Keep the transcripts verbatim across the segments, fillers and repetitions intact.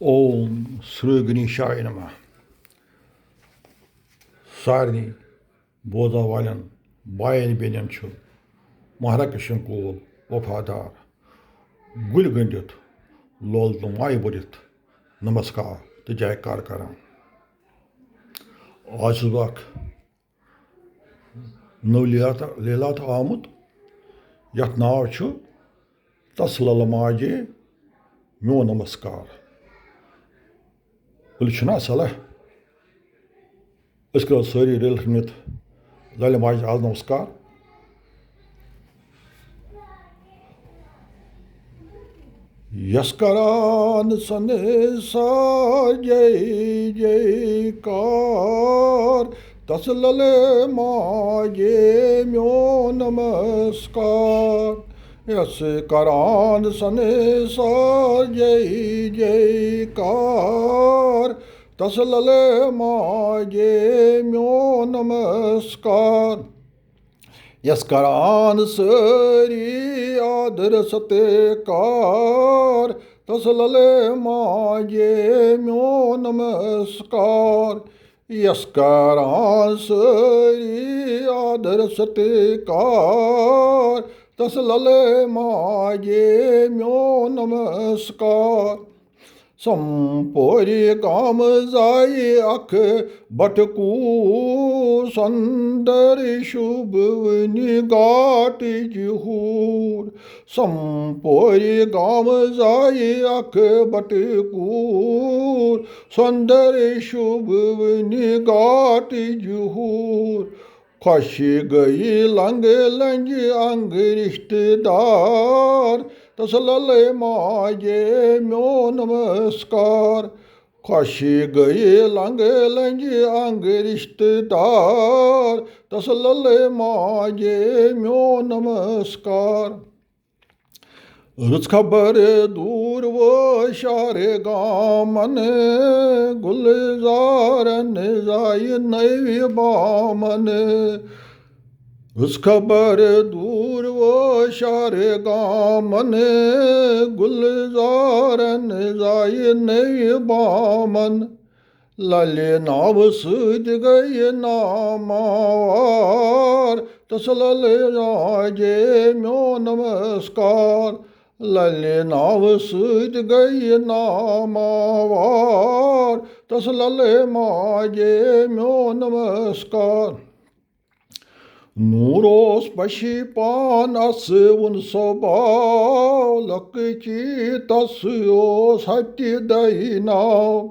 اوم سری گنیشاے نمہ۔ سارنٕے بوزن والٮ۪ن باین بیٚنٮ۪ن چھُ مہرا کشن کول وفادار گُلۍ گٔنٛڈِتھ لول تہٕ مایہِ بٔرِتھ نمسکار تہٕ جے کار کران۔ آز چھُس بہٕ اکھ نٔو لیٖلا تہٕ، لیٖلا تہٕ آمُت، یَتھ ناو چھُ تس للہٕ ماجے میون نمسکار۔ ؤلِو چھُنہ اَصٕل، ہا؟ أسۍ کَرو سٲری رٔلِتھ مِتھ للہٕ ماجہِ آز نمسکار۔ یس کران سنسار جے جے کار، تس للہٕ ماجے میون نمسکار۔ یس کران سنسار جے جے کار، تس للہٕ ماجے میون نمسکار۔ یس کران سٲری آدر ستکار، تس للہٕ ماجے میون نمسکار۔ یس کران سٲری آدر ستکار، تس للہٕ ماجے میون نمسکار۔ سمپوری گام زائی اکھ بٹکو سندر شوبونی گاٹج ہور۔ سمپوری گام زائی اکھ بٹکو سندر شوبونی گاٹج ہور۔ خوشی گئی لنگ لنج انگ رشتہ دار، تس للہٕ ماجے میون نمسکار۔ خوشی گئی لنگ لنج انگ رشتہ دار، تس للہٕ ماجے میون نمسکار۔ رٕژ خبر دوٗر وٲے شہرِ گامن، گُلزارن زایہِ نٔوۍ بامن۔ رٕژ خبر دوٗر وٲے شہرِ گامن، گُلزارن زایہِ نٔوۍ بامن۔ للہِ ناوٕ سۭتۍ گٔیہِ ناماوار، تس للہٕ ماجے میون نمسکار۔ للہِ ناوٕ سۭتۍ گٔیہِ ناماوار، تس للہٕ ماجے میون نمسکار۔ نوٗر اوس پشی پان، اَسہٕ وُن سۄ باو، لۄکچی تس اوس ہتہِ دَہہِ ناو۔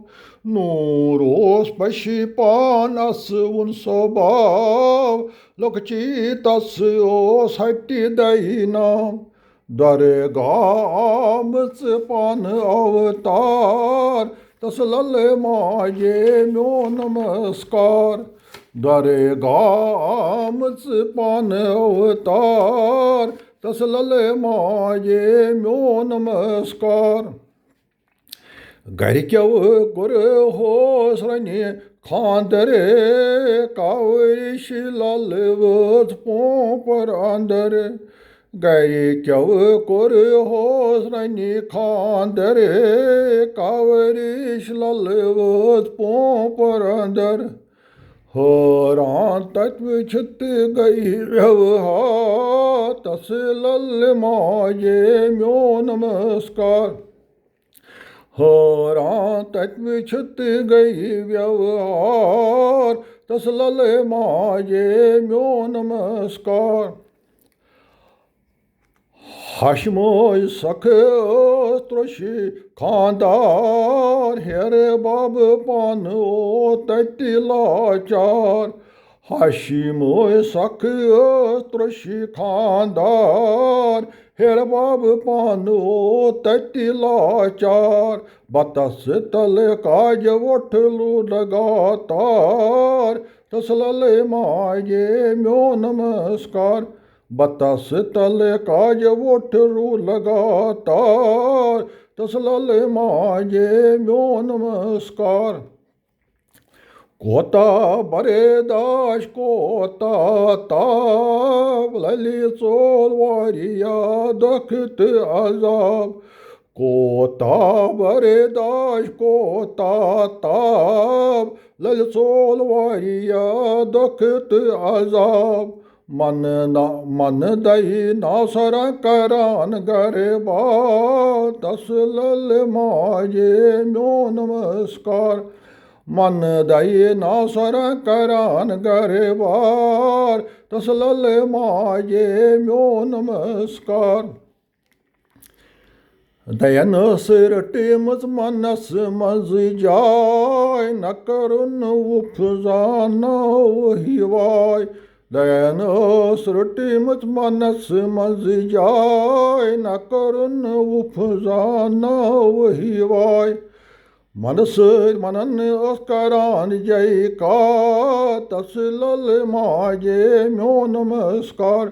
نوٗر اوس پشی پان، اَسہٕ وُن سۄ باو، لۄکچی تس اوس ہتہِ دَہہِ ناو۔ درگاہ آمٕژ پانہٕ اوتار، تس للہٕ ماجے میون نمسکار۔ درگاہ آمٕژ پانہٕ اوتار، تس للہٕ ماجے میون نمسکار۔ گرِکیو کوٚر ہوس رنہِ خاندر، کاوٕ ریش للہٕ وٲژ پونپر اندر۔ گرِکیو کوٚر ہوس رنہِ خاندر، کاوٕ ریش للہٕ وٲژ پونپر اندر۔ حٲران تتہِ وٕچھِتھ گٔیہِ ویوہار، تس للہٕ ماجے میون نمسکار۔ حٲران تتہِ وٕچھِتھ گٔیہِ ویوہار، تس للہٕ ماجے میون نمسکار۔ ہاشموے سخ ٲس ترٛوشہِ خاندار، ہیرٕ باب پانہٕ اوس تتہِ لاچار۔ ہاشموے سخ ٲس ترٛوشہِ خاندار، ہیرٕ باب پانہٕ اوس تتہِ لاچار۔ بتس تل کاجہِ وۄٹھ لوٚگ لگاتار، تس للہٕ ماجے میون نمسکار۔ بتس تل کاجہِ وۄٹھ لوٚگ لگاتار، تس للہٕ ماجے میون نمسکار۔ کوتاہ برداش کوتاہ تاب، للہِ ژول واریاہ دۄکھ تہٕ عذاب۔ کوتاہ برداش، کوتاہ تاب، للہِ ژول واریاہ دۄکھ تہٕ عذاب۔ من نا-، من دئی ناصرہ کران گربار، تس للہِ ماجے میون نمسکار۔ من دئی ناصرہ کران گربار، تس للہِ ماجے میون نمسکار۔ دین ٲس رٔٹمٕژ منس منٛز جاے، نہ کٔرٕن وُپھ زانٛہہ ناو ہِواے۔ دین ٲس رٔٹمٕژ منس منٛز جاے، نہ کٔرٕن وُپھ زانٛہہ ناو ہِواے۔ منہٕ سۭتۍ منن ٲس کران جے کار، تس للہِ ماجے میون نمسکار۔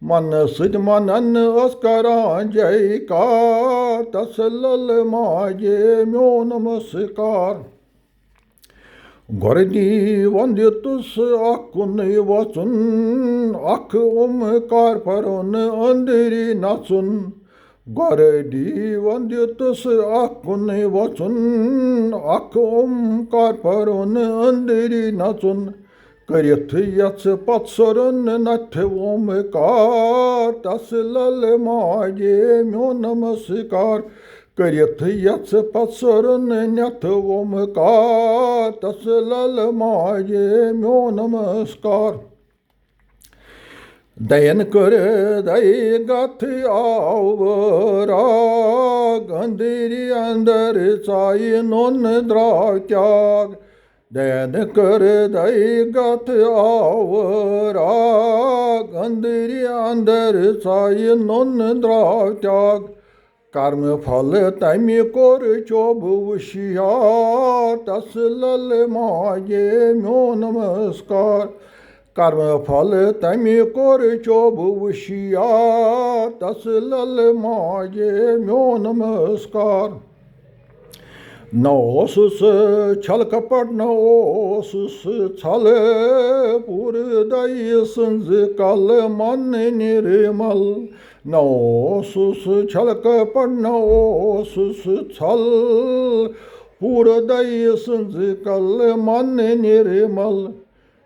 منہٕ سۭتۍ منن ٲس کران جے کار، تس للہِ ماجے میون نمسکار۔ گۄڈٕ دیٖوَن دیُتُس اکھ کُنُے وَژُن، اکھ اومکار پَرُن أنٛدری نَژُن۔ گۄڈٕ دیٖوَن دیُتُس اکھ کُنُے وَژُن، اکھ اومکار پَرُن أنٛدری نَژُن۔ کٔرِتھ یَژھ پَتہٕ سۄرُن نَتھِ اومکار، تَس لَلہِ ماجے میون نمسکار۔ کٔرِتھ یَژھ پَتہٕ سۄرُن نَتھِ اومکار، تَس لَلہِ ماجے میون نمسکار۔ دَین کٔر دَے گَتھ آو راگ، أنٛدری اَندر ژایہِ نوٚن درٛاو تیاگ۔ دَین کٔر دَے گَتھ آو راگ، أنٛدری اَندر ژایہِ نوٚن درٛاو تیاگ۔ کرمہٕ پھل تَمہِ کوٚر چوب وُشیار، تَس لَلہِ ماجے میون نمسکار۔ کرمہٕ پھل تَمہِ کوٚر چوب وُشیار، تَس لَلہِ ماجے میون نمسکار۔ نہ اوسُس چھل کپٹ، نہ اوسُس چھل، پوٗرٕ دَیہِ سٕنٛزِ کلہٕ من نِرمل۔ نہ اوسُس چھل کپٹ، نہ اوسُس چھل، پوٗرٕ دَیہِ سٕنٛزِ کلہٕ من نِرمل۔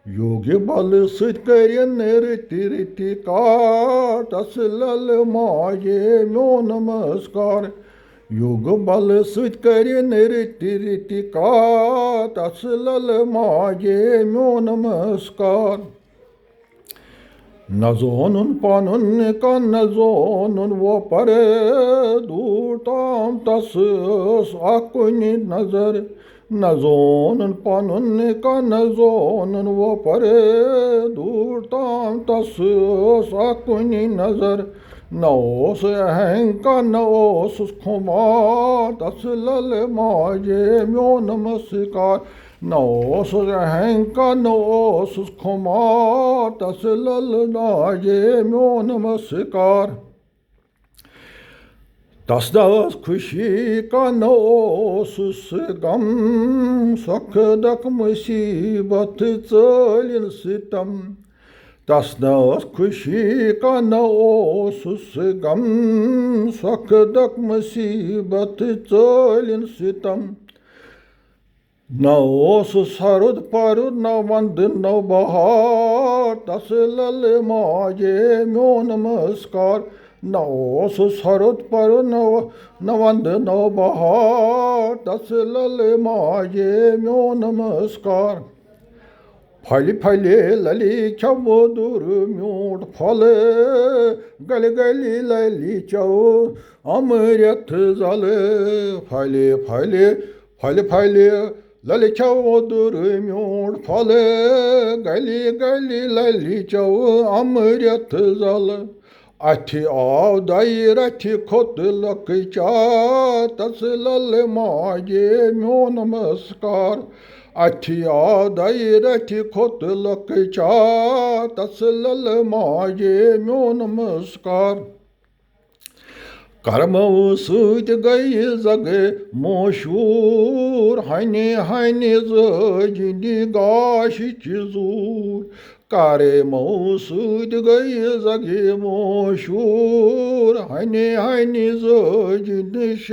یوگہٕ بلہٕ سۭتۍ کٔرِن رٕتۍ رٕتۍ کار، تَس لَلہِ ماجے میون نمسکار۔ یوگہٕ بلہٕ سۭتۍ کٔرِن رٕتۍ رٕتۍ کار، تَس لَلہِ ماجے میون نمسکار۔ نہ زونُن پنُن کانٛہہ، نہ زونُن وۄپر، دوٗر تام تَس ٲس اکھ کُنی نظر۔ نہ زونُن پنُن کانٛہہ، نہ زونُن وۄپر، دوٗر تام تَس ٲس اکھ کُنی نظر۔ نہ اوس اہنکار، نہ اوسُس خُمار، تَس لَلہِ ماجے میون نمسکار۔ نہ اوسُس اہنکار، نہ اوسُس خُمار، تَس لَلہِ ماجے میون نمسکار۔ تَس نہ ٲس خوشی کانٛہہ، نہ اوسُس غم، سۄکھٕ دَکھ مُصیٖبت ژٲلِن سِتم۔ تَس نہ ٲس خوشی کانٛہہ، نہ اوسُس غم، سۄکھٕ دَکھ مُصیٖبت ژٲلِن سِتم۔ نہ اوس سرُد پرُد، نہ وندٕ نہ بہار، تَس لَلہِ ماجے میون نمسکار۔ نہ اوس سرُد پرُد، نہ و-، نہ وندٕ نہ بہار، تَس لَلہِ ماجے میون نمسکار۔ پھلہِ پھلہِ لَلہِ کھٮ۪وٕ وۄدُر میوٗٹھ پھل، گلہِ گلہِ لَلہِ چٮ۪وٕ امرت زل۔ پھلہِ پھلہِ، پھلہِ پھلہِ لَلہِ کھٮ۪وٕ وۄدُر میوٗٹھ پھل، گلہِ گلہِ لَلہِ چٮ۪وٕ امرت زل۔ اَتھِ آو دَیہِ رَتھِ کھوٚت لۄکچار، تَس لَلہِ ماجے میون نمسکار۔ اَتھِ آو دَیہِ رَتھِ کھوٚت لۄکچار، تَس لَلہِ ماجے میون نمسکار۔ کرمو سۭتۍ گٔیہِ زگہٕ مشہوٗر، ہنہِ ہنہِ زٲج نِگاشہِ چہِ زوٗر۔ کریمو سۭتۍ گٔے زگہِ مشہوٗر، ہنہِ ہنہِ زٲج نِش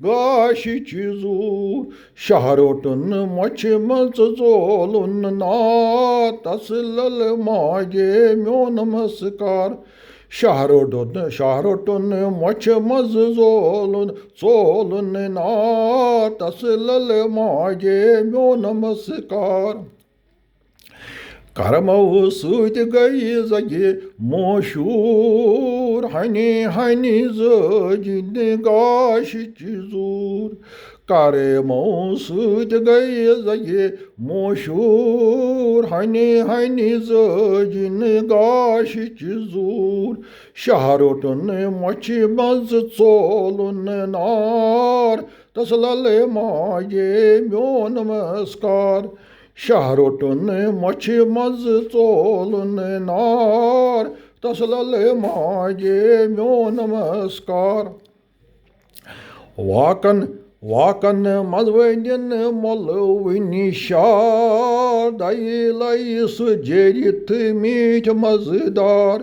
گاشِچ زوٗر۔ شاہ روٚٹُن مۄچھِ منٛز ژولُن نار، تس لل ماجے میون نمسکار۔ شاہ روٚٹُن، شاہ روٚٹُن مۄچھِ منٛز زولُن، ژولُن نار، تس لل ماجے میون نمسکار۔ کرمو سۭتۍ گٔیہِ زگہِ مشہوٗر، ہنہِ ہنہِ زٲج نہِ گاشِچ زوٗر۔ کرمو سۭتۍ گٔیہِ زگہِ مشہوٗر، ہنہِ ہنہِ زٲج نہِ گاشِچ زوٗر۔ شاہ روٚٹُن مۄچھِ منٛز ژولُن نار، تس لل ماجے میون نمسکار۔ شاہ روٚٹُن مۄچھِ منٛز ژولُن نار، تس لل ماجے میون نمسکار۔ واکن، واکن منٛز ؤنِن مۄلوٕنۍ شار، دَیہِ لَیہِ سُہ جٔرِتھ میٖٹھۍ مَزٕدار۔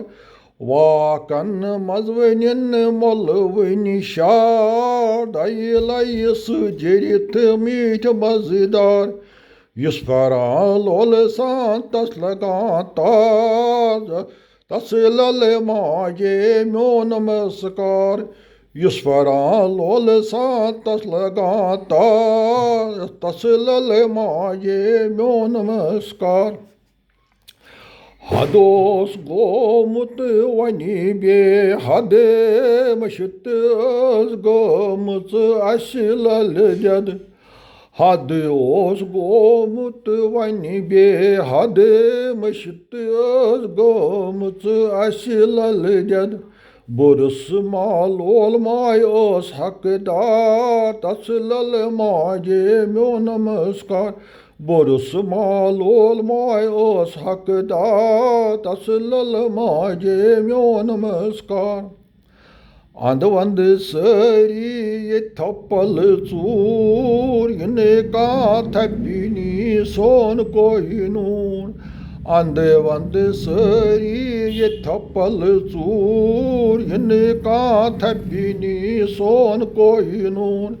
واکن منٛز ؤنِن مۄلوٕنۍ شار، دَیہِ لَیہِ سُہ جٔرِتھ میٖٹھۍ مَزٕدار۔ یُس پران لولہٕ سان تس لگان تاز، تس لل ماجے میون نمسکار۔ یُس پران لولہٕ سان تس لگان تاز، تس لل ماجے میون نمسکار۔ حد اوس گومُت وۄنۍ بے حد، مٔشِتھ ٲس گٔمٕژ اَسہِ لَلہٕ دٮ۪د۔ حد اوس گومُت وۄنۍ بے حد، مٔشِتھ ٲس گٔمٕژ اَسہِ لَلہٕ دٮ۪د۔ بُرُس ما لول ماے ٲس حقدار، تس لل ماجے میون نمسکار۔ بُرُس ما لول ماے ٲس حقدار، تس لل ماجے میون نمسکار۔ اند وند سٲری ییٚتہِ تھپل ژوٗر، یہِ نہٕ کانٛہہ تھپی نی سون کوہی نوٗر۔ اند وند سٲری ییٚتہِ تھپل ژوٗر، یہِ نہٕ کانٛہہ تھپی نی سون کوہی نوٗر۔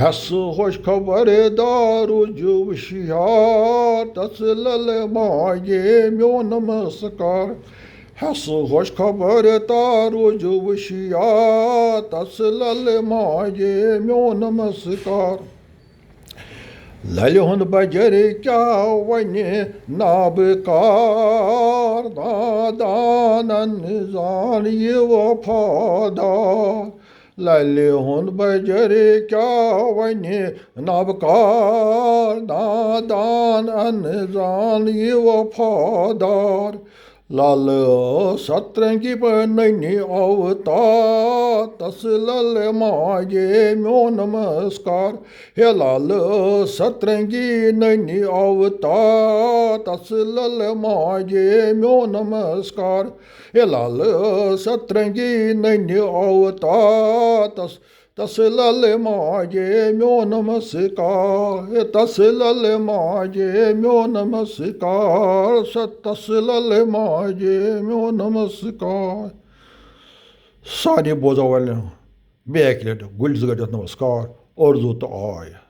ہٮ۪س ہوش خبر دار روٗزِو ہُشیار، تس لل ماجے میون نمسکار۔ ہٮ۪س ہوش خبر دار روٗزِو ہُشیار، تس لل ماجے میون نمسکار۔ للہِ ہُنٛد بجر کیٛاہ وَنہِ نابکار، نادانن زان یہِ وفادار۔ للہِ ہُنٛد بجر کیٛاہ وَنہِ نابکار، نادانن زان یہِ وفادار۔ لالہٕ سترنگی بننی اوتار، تس لل ماجے میون نمسکار۔ ہے لالہٕ سترنگی ننی اوتار، تس لل ماجے میون نمسکار۔ ہے لالہٕ سترنگی ننی اوتار، تس تس لل ماجے میون نمسکار، تس لل ماجے میون نمسکار، س-، تس لل ماجے میون نمسکار۔ سارنٕے بوزن والٮ۪ن بیٚیہِ اَکہِ لَٹہِ گُلۍ زٕ گٲنٛٹہِ نمسکار، اردو تہٕ آے۔